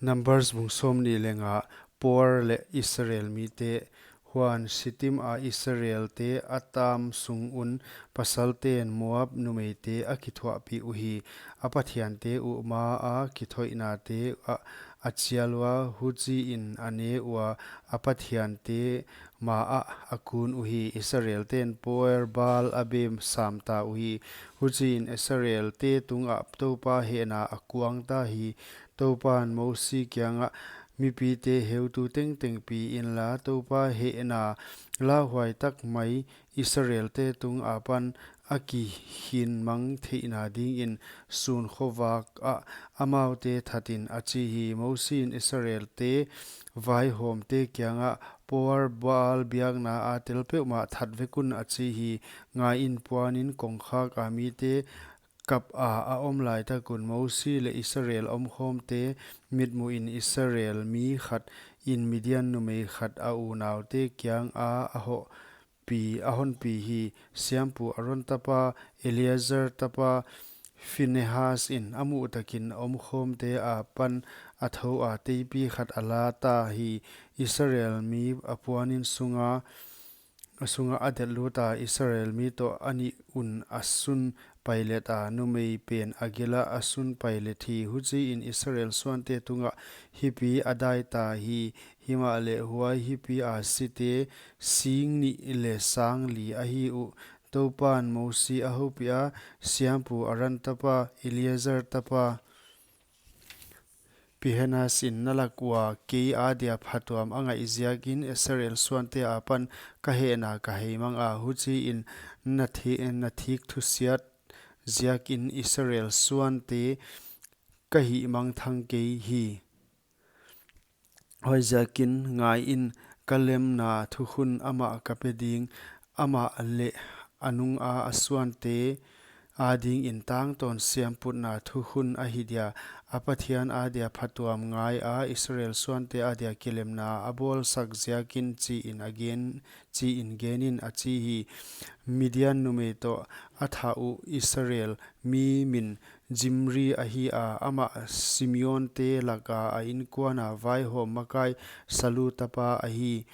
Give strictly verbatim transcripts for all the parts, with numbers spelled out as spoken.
Numbers bung sawmnih leh nga. Peor leh Israel mite. Huan Shittim a Israelte a tam sung un pasalten Moab numeite a kithuahpih uhi. A pathiante uh ma a kithoihnate ah a chial ua, huchiin a ne ua, a pathiante ma ah a kun uhi. Israelten Peor Baal a bem sam ta uhi. Huchiin Israelte tungah Toupa hehna a kuang ta hi. Toupan Mosi kiangah, mipite heutu tengteng pi inla, Toupa hehna lauhuai tak mai Israelte tung apan a kihinmang theihna dingin sun khovak ah amaute thatin, a chi hi. Mosiin Israelte vaihawmte kiangah, Peor Baal biakna a tel peuhmah that vek un, a chi hi. Ngaiin, puanin kongkhak a mite kap a a om laitak un Mosi leh Israel omkhawmte mitmuhin Israel mi khat in Midian numei khat a unaute kianga a hoh pi, a hon pi hi. Siampu Aron tapa, Eleazar tapa, Phinehas in a muh takin omkhawmte apan a thou a, teipi khat a la ta hi. Israel mi a puanin sunga, a sunga a delh lut a, Israel mi toh a nih un a sun pailet a, numei pen a gelh a a sun pailet hi. Huchiin Israel suante tungah hipi a dai ta hi. Himahleh huai hipi a site sing nih leh sang li ahi uh. Toupan Mosi a houpiha, siampu Aron tapa, Eleazar tapa, Phinehas in na lak ua kei adia phatuam a ngaih ziakin Israel suante apan ka hehna ka heimang a, huchiin na thi-, na thik thusiat ziakin Israel suante ka hihmang thang kei hi. Huaiziakin ngaiin, ka lemna thukhun amah ka pe ding, amah leh a nunga a suante adingin tangtawn siamputna thukhun ahi dia, a Pathian adia phatuam ngai a, Israel suante adia kilemna a bawlsak ziakin, chiin a gen, chiin genin, a chi hi. Midian numei toh a thah uh Israel mi min Zimri ahi a, amah Simeonte laka a inkuana vaihawm makai Salu tapa ahi.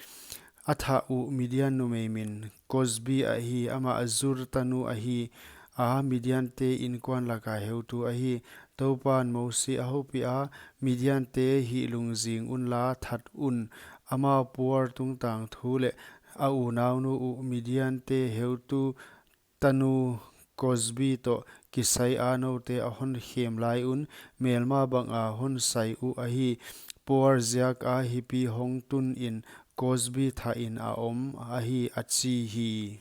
A thah uh Midian numei min Kozbi ahi, amah Zur tanu ahi a, Midiante inkuan laka heutu ahi. Toupan Mosi a houpiha, Midiante hih lungzing unla that un, amau Peor tungtang thu leh a unaunu uh Midiante heutu tanu Kozbi toh kisai a noute a hon khem lai un, melma banga hon sai uh ahi. Peor ziaka hipi hong tunin Kozbi thahin a om ahi, a chi hi.